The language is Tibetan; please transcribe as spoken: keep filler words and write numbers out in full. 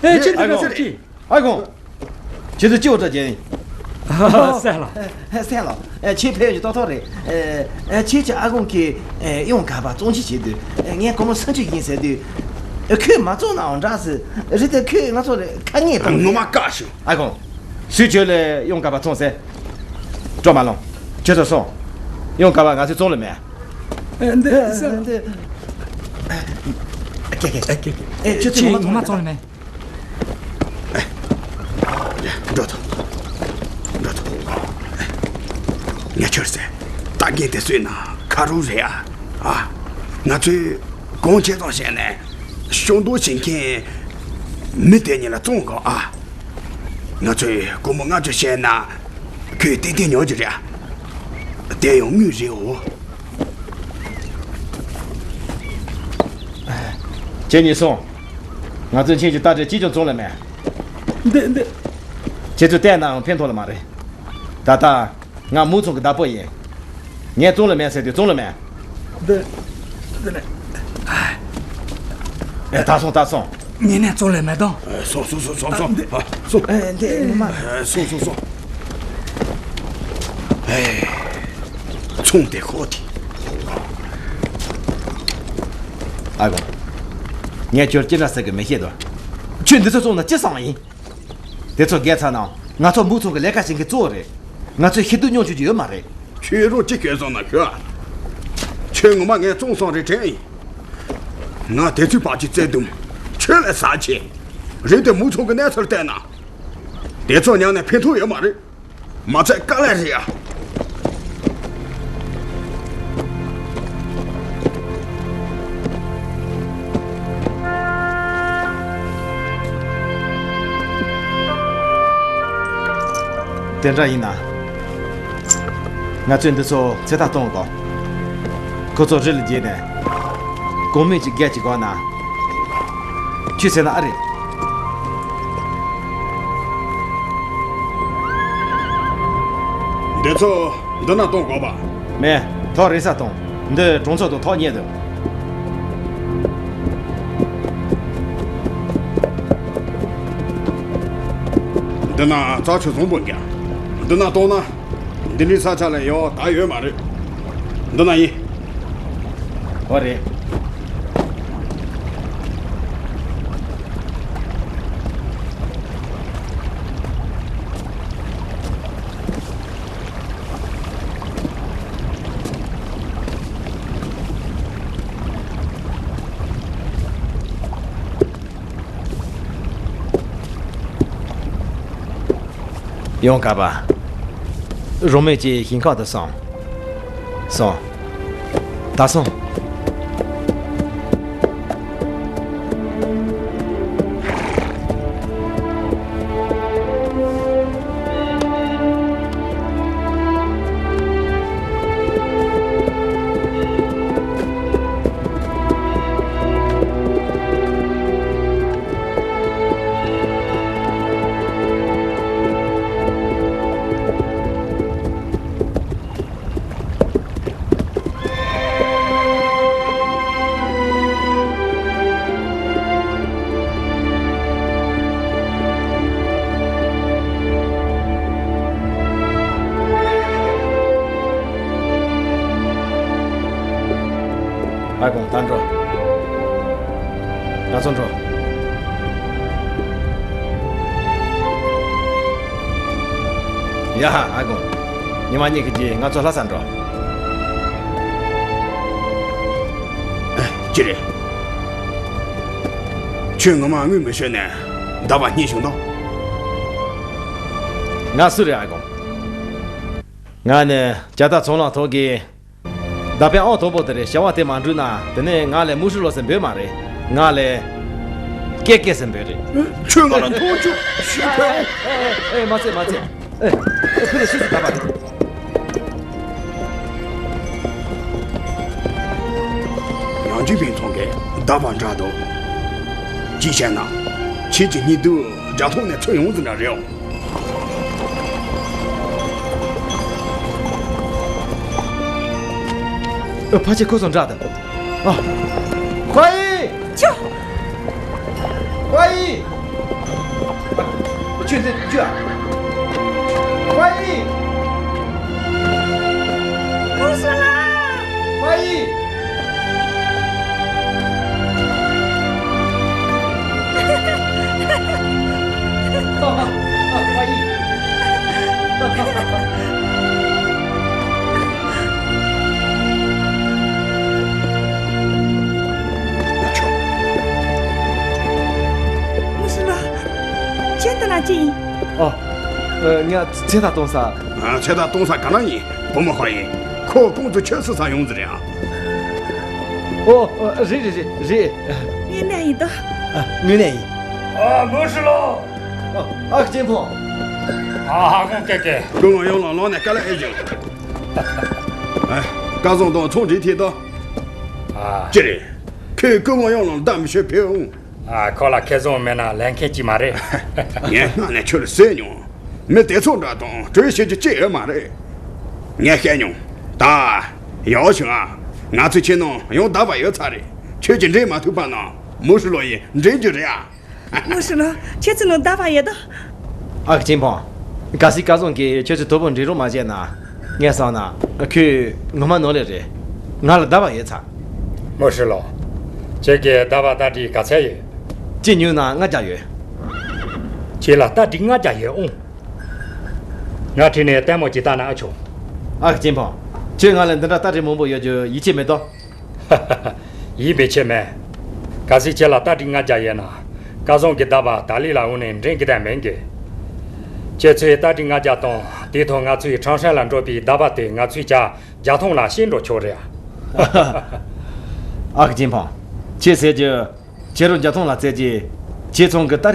ཨེ། ཁྱེད་ཚོ་ག་ཚོད་ཅི། ཨ་ཁུ། ཁྱེད་ཚོ་ཅི་འོ་ད་ཅན། སྲས་ལགས། སྲས་ལགས། ཨེ། ཁྱེད་ཕེབས་ཀྱི་ཏོག་ཏོག་རེད། ཨེ། ཁྱེད་ཀྱི་ཨ་ཁུ་གིས། ཨེ། གཡང་དགའ་པ་བཙོང་ཅི་བྱེད་དུས། ཨེ། ངས་སྒོར་མོ་སུམ་ཅུ་ཡིན་ཟེར་དུས། ཨེ། ཁོས་མ་བཙོང་ནའང་འདྲ་ཟེར། རེད་དེ་ཁོས་ང་ཚོ་ལ་དཀའ་ངལ་གཏོང་། ངོ་མ་བཀག་ཤོག་ཨ་ཁུ། སུས་ཁྱོད་ལ་གཡང་དགའ་པ་བཙོང་ཟེར། སྤྲོ་མ་ལོང་། ཁྱོད་ཚོ་སོང་། གཡང་དགའ་པ་ང་ཚོས་བཙོང་ལ་མེད། ཨེ། འདི་ཨེ། སྲས་ལགས། འདི། ཨེ། ཁྱེད་ཁྱེད། ཨེ། ཁྱེད་ཁྱེད། ཨེ། ཁྱོད་ཚོས་ངོ་མ་བཙོང་ལ་མེད། འགྲོ་ཐུབ། འགྲོ་ཐུབ། ངས་ཁྱོད་ཟེར། ད་གིན་དེ་ཚོའི་ནང་ཁ་རུ་རེད་ཨ། ཨ། ང་ཚོས་གང་བྱས་ཙང་བྱས་ནས་ཤོང་དོ་བྱེད་མཁན་མི་དེ་གཉིས་ལ་བཙོང་དགོས་ཨ། ང་ཚོས་སྒོར་མོ་ལྔ་བཅུ་བཤད་ན་ཁོས་ཏན་ཏན་ཉོ་རྒྱུ་རེད་ཨ། དེ་ཡང་དངུལ་རེད་འོ། ཁྱེད་གཉིས་སོང་། ང་ཚོས་ཁྱེད་ཀྱི་རྟ་དྲེལ་གཅིག་ཀྱང་བཙོང་ལ་མེད། འདི་འདི། ཁྱེད་ཚོས་བལྟས་ནའང་ཕན་ཐོགས་ལ་མ་རེད། ད་ལྟ་ང་མུའུ་ཚང་གི་བདག་པོ་ཡིན། ངས་བཙོང་ལ་མེད་ཟེར་དུས་བཙོང་ལ་མེད། འདི། འདི་ནས། ཨེ། ད་སོང་ད་སོང་། ངས་ནས་བཙོང་ལ་མེད་དང་། ཨེ། སོང་སོང་སོང་སོང་སོང་། ཨ། འདི། ཨ། སོང་། ཨེ། འདི་ངོ་མ། ཨེ། སོང་སོང་སོང་། ཨེ། ཚོང་དེ་ཁོ་དེ། ཨ་ཁུ། ངས་ཁྱོད་ཅི་འདྲ་ཟེར་གི་མི་ཤེས་དོ། ཁྱོད་འདི་ཚོ་བཙོང་ན་ཅི་བསམ་ཡིན། དེ་ཚོ་རྒྱལ་ཚ་ན་ང་ཚོ་མུའུ་ཚང་གི་ལས་ཀ་བྱེད་མཁན་གཙོ་བོ་རེད། ང་ཚོས་ཤི་སྡུག་མྱོང་བཅུག་རྒྱུ་ཡོད་མ་རེད། ཁྱོད་རང་ཅི་ཁྱོད་བསམ་ན་ཁྱོད། ཁྱོད་ངོ་མ་ངས་བཙོང་སོང་རེད་དྲན་ཡིན། ང་དེ་ཚོའི་བར་གྱི་བཙན་དུམ་ཁྱོད་ལས་ཟ་ཆེ། རེད་དེ་མུའུ་ཚང་གི་གནས་ཚུལ་བལྟས་ན། དེ་ཚོ་ཉར་ནས་ཕན་ཐོགས་ཡོད་མ་རེད། མ་ཚད་དཀའ་ལས་རེད་ཡ། དེ་འདྲ་ཡིན་ན། ང་ཚོས་འདི་ཚོ་ཚེ་ཐར་གཏོང་དགོས། ཁོ་ཚོ་རི་ལ་འགྱེལ་ནས། གོང་སྨན་གྱི་སྒལ་གྱི་སྒོ་ན། ཁྱོད་ཟེར་ན་ཨ་རེད། འདི་ཚོ་འདི་ན་གཏོང་དགོས་པ། མེད། ཐོག་རེ་ས་གཏོང་། འདི་གྲོང་ཚོ་དང་ཐག་ཉེ་འདུག་འདི་ན་རྩྭ་ཆུ་བཟང་པོ་འགའ། འདི་ན་གཏོང་ན། འདི་འདྲའི་ས་ཆ་ལ་ཡོད་ད་ཡོད་མ་རེད། འདི་ན་ཡིན། འོ་རེད། གཡང་དགའ་པ། རང་མོས་ཀྱི་ཞིང་ཁ་དུ་སོང་། སོང་། ད་སོང་། ཨ་ཁུ་ད་འགྲོ། ང་ཚོ་འགྲོ། ཡ་ཧ། ཨ་ཁུ། ཉི་མ་གཉིས་ཀྱི་རྗེས་ང་ཚོ་ལྷ་སར་འགྲོ། ཅི་རེད། ཁྱོད་ངོ་མ་དངུལ་མི་ཤོད་ནས་ཟླ་བ་གཉིས་བྱུང་དང་། ང་སུ་རེད་ཨ་ཁུ། ང་ནི་ཇ་རྟ་ཚོང་ལམ་ཐོག་གི་བདག་པོ་ཨང་དང་པོ་དེ་རེད། བྱ་བ་དེ་མ་འགྲུབ་ན་དེ་ནས་ང་ལ་མུ་ཧྲི་ལོ་ཟེར་འབོད་མ་རེད། ང་ལ་ཀེ་ཀེ་ཟེར་འབོད་རེད། ཁྱོད་ང་ལ་མཐོང་ཆུང་ཞིག་ཕེབས། ཨེ་ཨེ་ཨེ། མ་ཚད་མ་ཚད། ཨེ་ཨེ། ཕུ་ལ་སུ་ཞིག་བདག་པོ་རེད། ཡང་ཅིན་ཕིང་ཚང་གི་བདག་པོ་འདྲ་འདུག་ཅི་བྱས་ན་ཁྱེད་ཀྱི་གཉིད་སྡུག་རྒྱ་ཐོག་ནས་ཚོར་ཡོང་ཟིན་འདྲ་རེད། ཨ། ཕ་ཆེ་ཁོ་སོང་འདྲ་དང་། ཨ། ཧྭ་ཡི། ཅོ། ཧྭ་ཡི། ཧྥ་ཡི། ཀུ་སུ་ལ། ཧྥ་ཡི། ཧྥ་ཡི། ཀུ་སུ་ལ། ཁྱེད་འདི་ལ་ཅི་ཡིན། ཨ། ཨ། ང་ཚེ་ཐར་གཏོང་ས། ཨ། ཚེ་ཐར་གཏོང་ས་ག་ན་ཡིན། བུ་མོ་ཧྥ་ཡི། ཁོ་ཁོང་ཚོ་ཆོས་སྲིད་ས་ཡོང་ཟེར་ཡ། ཨོ། ཨ། རེད་རེད་རེད་རེད། དངོས་གནས་ཡིན་དོ། ཨ། དངོས་གནས་ཡིན། ཨ། མུ་ཧྲི་ལོ། ཨ། ཨ་ཁུ་ཆེན་ཕོ། ཨ། ཧ་གོ་ཀེ་ཀེ། སྐུ་ངོ་ཡང་ལང་ལང་ནས་དཀའ་ལས་ཨེ་བྱུང་། ཨ། སྐལ་བཟང་དང་ཚོང་འབྲེལ་ཐད་དོ། ཨ། ཅི་རེད། ཁོས་སྐུ་ངོ་ཡང་ལང་བདག་མི་ཤོད་ཕེ་འོང་། ཨ། ཁོ་ལ་ཁེ་བཟང་མེད་ན་ལེན་མཁན་ཅིག་མ་རེད། ངས་སྔ་ནས་ཁྱོད་ལ་ཟེར་མྱོང་། མི་དེ་ཚོ་འདྲ་དང་གྲོས་བྱེད་རྒྱུ་ཅི་ཡོད་མ་རེད། ངས་བཤད་མྱོང་། ད་ཡག་བྱུང་ཨ། ང་ཚོས་ཁྱེད་རྣམས་ཡང་བདའ་བར་ཡོད་ཚར་རེད། ཁྱོད་ཀྱིས་འདྲེན་མ་ཐུབ་པ་ན་མུ་ཧྲི་ལོ་ཡིས་འདྲེན་རྒྱུ་རེད་ཨ། མུ་ཧྲི་ལོ། ཁྱེད་ཚོ་ནང་བདའ་བར་ཡོད་དོ། ཨ་ཁུ་ཆེན་ཕོ། གལ་སྲིད་སྐལ་བཟང་གིས་ཁྱོད་ཚོའི་དོ་པོ་འདྲེན་རོགས་མ་བྱས་ན། ངས་བསམ་ན་ཁོས་ངོ་མ་ནོར་ལེ་རེད། ང་ལ་བདའ་བར་ཡོད་ཚར། མུ་ཧྲི་ལོ། ཁྱེད་ཀྱི་བདའ་བར་རྟ་དྲེལ་ག་ཚད་ཡོད། ཁྱེད་ཉོས་ན་ལྔ་བརྒྱ་ཡོད། ཁྱེད་ལ་རྟ་དྲེལ་ལྔ་བརྒྱ་ཡོད་ཨང་། ང་ཁྲིད་ནས་ལྟད་མོ་ཅིག་ལྟ་ན་ཨ་ཆོག་ཨ་ཁུ་ཆེན་ཕོ། ཁྱོད་ང་ལ་འདི་འདྲ་རྟ་དྲེལ་མང་པོ་ཡོད་རྒྱུ་ཡིད་ཆེས་མེད་དོ། ཡིད་མི་ཆེས་མེད། གལ་སྲིད་ཁྱེད་ལ་རྟ་དྲེལ་ལྔ་བརྒྱ་ཡོད་ན། སྐལ་བཟང་གི་བདའ་བར་ད་ལི་ལ་འོང་ནས་འདྲེན་གི་དང་མིན་གི། ཁྱེད་ཚོས་རྟ་དྲེལ་ལྔ་བརྒྱ་དང་དེའི་ཐོག་ང་ཚོའི་ཁྲང་ཧྲན་ལ་འགྲོ་བའི་བདའ་བར་དེ་ང་ཚོས་ཀྱང་བརྒྱ་ཐམ་ལ་བཤད་འགྲོ་ཆོག་རེད། ཨ་ཁུ་ཆེན་ཕོ། ཁྱེད་ཟེར་རྒྱུ། ཁྱེད་རང་བརྒྱ་ཐམ་ལ་བཙལ་རྗེས། ཁྱེད་ཚང་གི་རྟ་